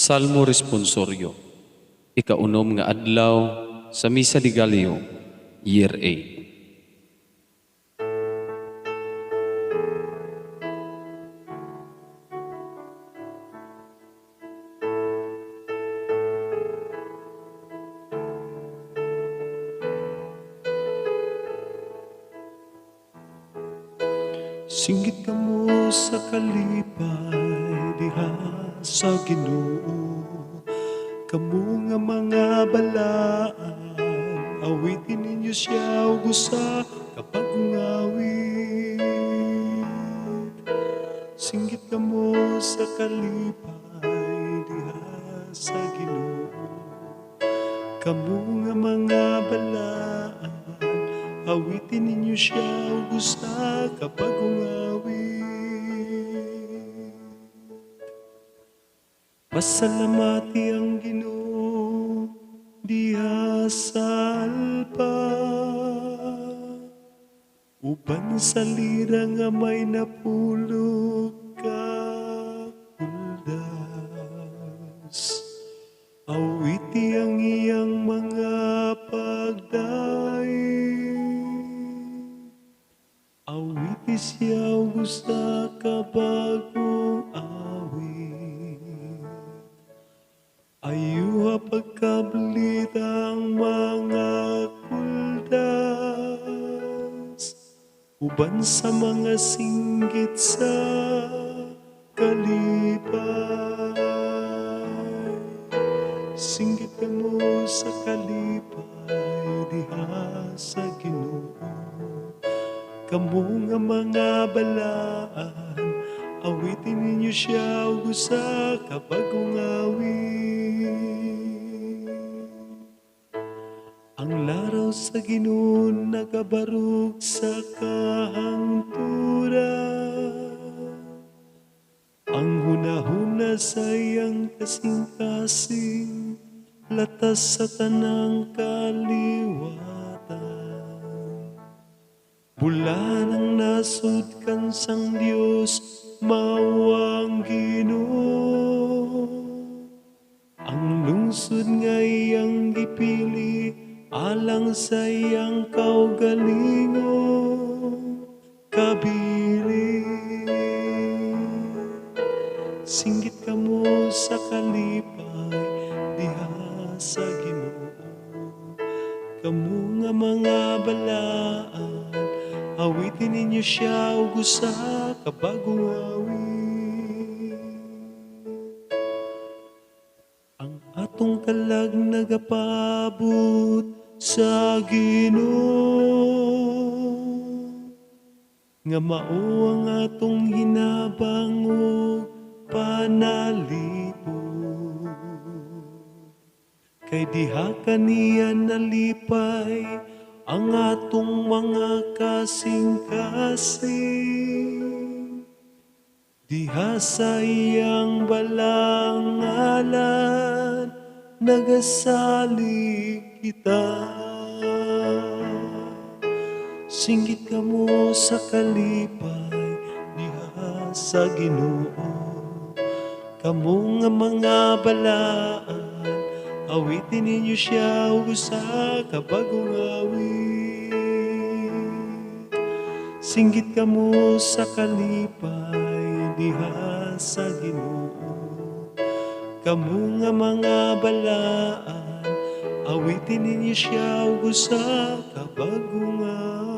Salmo Responsorio, ikaunom nga adlaw sa Misa de Gallo, Year A. Singgit kamo sa kalipay diha sa Ginoo, kamo nga mga balaan, awitin ninyo siya ug usa ka bag-ong awit. Singgit kamo sa kalipay diha sa Ginoo, kamo nga mga balaan, awitin ninyo siya ug usa ka bag-ong awit. Pasalamati ang Ginoo diha sa alpa, uban sa lira nga may napulog ka huldas. Awiti ang iyang mga pagdaig, awiti siya ug usa ka bag-ong awit. Ayuha pagkablit ang mga kuldas, uban sa mga singgit sa kalipay. Singgit kamo sa kalipay diha sa Ginoo, kamo nga mga balaan, awitin ninyo siya ug usa ka bag-ong awit. Ang laraw sa Ginoo nagabarog sa kahangturan, ang hunahuna sa iyang kasing-kasing latas sa tanang kaliwatan. Bulan ang nasud kansang Dios, mao ang Ginoo. Ang lungsod nga iyang gipili alang sa iyang kaugalingong kabili. Singgit kamo sa kalipay diha sa Ginoo, kamo nga mga balaan, awitin ninyo siya ug usa ka bag-ong awit. Ang atong kalag nagapabot sa Ginoo, nga mao ang atong hinabang ug panalipod. Kay diha kaniya nalipay ang atong mga kasing-kasing, diha sa iyang balang ngalan nagasalig kita. Singgit kamo sa kalipay diha sa Ginoo, kamo nga mga balaan, awitin ninyo siya ug usa ka bag-ong awit. Singgit kamo sa kalipay diha sa Ginoo, kamo nga mga balaan, awitin ninyo siya ug usa ka bag-ong awit.